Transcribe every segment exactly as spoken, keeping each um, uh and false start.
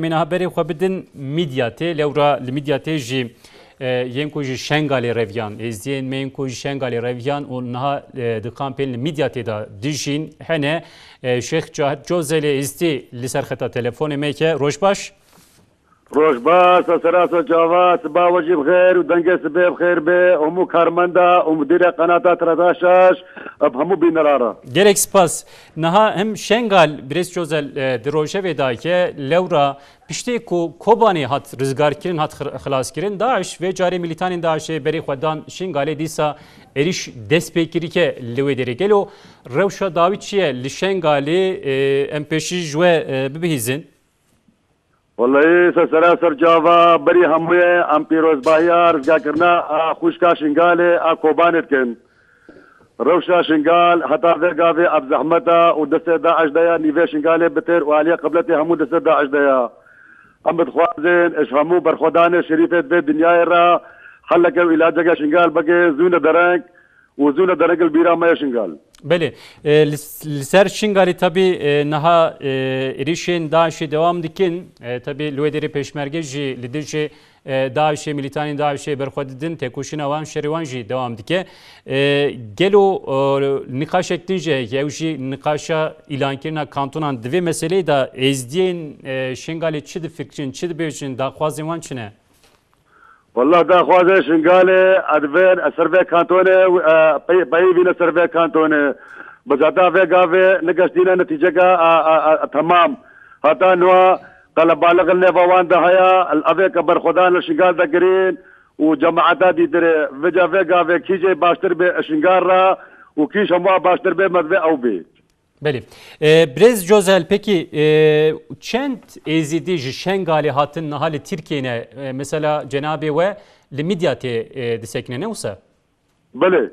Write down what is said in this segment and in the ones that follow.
Em ê niha berê xwe bidin Midyatê, lewra li Midyatê jî, e, yên ku ji Şengalê reviyan, êzdiyên me yên ku ji Şengalê reviyan û niha, e, di kampên li Midyatê de dijîn hene. E, Şêx Cahit Cozelê êzdî li ser xeta telefonê me ye. Roj baş. Roj baş, te sera ser çava, siba we jî bi xêr û dengê sibê bi xêr be, hemû karmenda û mudirê qenata Treta şeş, bi hemû bînera re. Gelek spas. Niha hem Şengal, Birêz Cozel, e, di rojevê dayike, lewra piştê ku Kobanê hat rizgarkirin, hat xir-, xilaskirin, DAIŞ vê carê milîtanên DAIŞê berê xwe dan Şingalê, dîsa êrîş dest pê kirîke li wê derê. Gelo rewşa dawî çi ye li Şengalê, e, em pêşî ji we, e, bibihîzin? Wellahî, ser sera ser çava, berî hemûyê em pîrozbahiya rizgarkirina a xwişka Şingalê a Kobanê dikin. Rewşa Şingal heta vê gavê ev zehmet e û destê DAIŞ de ye, nîvê Şingalê bi têr û aliyê qibletê hemû destê DAIŞ de ye. Em dixwazin ji hemû berxwedanê şerîfê di vê dinyayê re heleke û îlaceke Şingal bike, zûne dereng û zûne dereng li bîra me ye Şingal. Belê. E, li, li ser Şingalê tabî, e, niha, e, êrîşên DAIŞê dewam dikin. E, tabî li wê derê pêşmerge jî li dijî, e, DAIŞê, milîtanên DAIŞê berxwe didin, têkoşîna wan, şerê wan jî dewam dike. E, gelo, e, nîqaşek din jî heye, ew jî nîqaşa îlankirina kantonan. Di vê meseleyê de êzdiyên, e, Şingalê çi difikirin, çi dibêjin, daxwazên wan çi ne? Wallah, daxwazê Şingalê, ez divên, ez ser vê kantonê, e, pey-, peyivîne ser vê kantonê. Bi zata vê gavê nigeştîne netîceke, a, a, a, temam. Heta niha qelebalix li nêva wan de heye, evê ke berxwedan li Şingal de kirîn û cemaeta dîtirê. Vêca vê gavê kî jê baştir bê Şingal re û kî ji hemû baştir bê, me divê ew bê. Belê. E, Birêz Cozel, pekî, e, çend Êzidî ji Şengalê hatin niha li Tirkiyê ne? E, mesela cenabê we li Midyatê, e, disekine, ne wisa? Belê.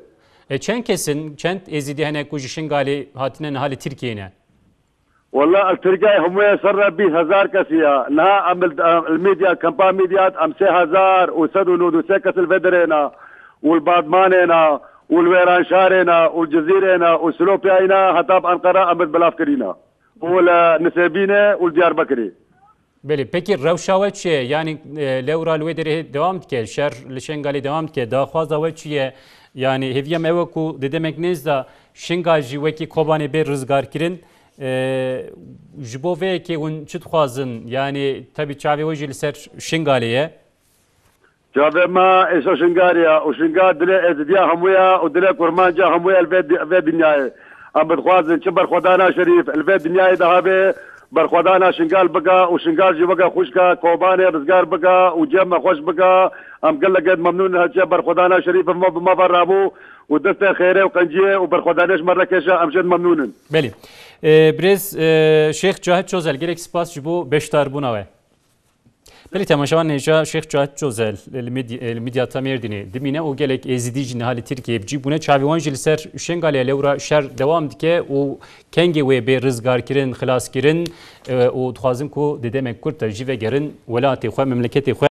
E, çend kes in, çend Êzidî hene ku ji Şengalê hatine niha li Tirkiyê ne? Wallah, li Tirkiyeyê hemûyê ser re bîst hezar kesî ye. Niha em li, em li Midyat, kampa Midyat, em sê hezar û sed û nod û sê kes li vê derê ne. Û li Badmanê ne. û li Wêranşarê ne, û li Cizîrê ne, û Silopiyayê ne, heta bi Enqera em bi belav kirîne. Û li Nisêbînê û li Diyarbekirê. Belê, pekî rewşa we çi ye? Yanî, e, lewra li wê derê dewam dike, şer li Şengalê dewam dike. Daxwaza we çi ye? Yanî hêviya me ew e ku di demek nêz de Şingal jî wekî Kobanê bê rizgarkirin. E, ji bo vê yekê hûn çi dixwazin? Yanî tebî çavê we jî li ser Şingalê ye. Çavê me êşa Şingalê ye û Şingal dilê Êzidiya hemû ye û dilê Kurmanca hemû ye li vê di-, vê dinyayê. Em dixwazin çi berxwedana şerîf li vê dinyayê de habe, berxwedana Şingal bike û Şingal jî weke xwişka Kobanê rizgar bike û cem me xweş bike. Em gelek memnûn in, her çi berxwedana şerîf me bi me ve rabû û destê xêrê û qenciyê û berxwedanê ji me re kêşe, em jê memnûn in. Belê. Ee, birêz, e, Şêx Cahit Çozel, gelek spas ji bo beşdarbûna we. Belê, temaşevan, hêja Şêx Cahit Çozel li Mid-, li Midyata Mêrdînê dimîne û gelek Êzidî jî niha li Tirkiyeyê bi cî bûne. Çavê wan jî li ser Şengalê ye, lewra şer dewam dike û kengê wê bê rizgarkirin, xilaskirin, e, û dixwazin ku di demek kurt de jî vegerin welatê xwe, memleketê xwe.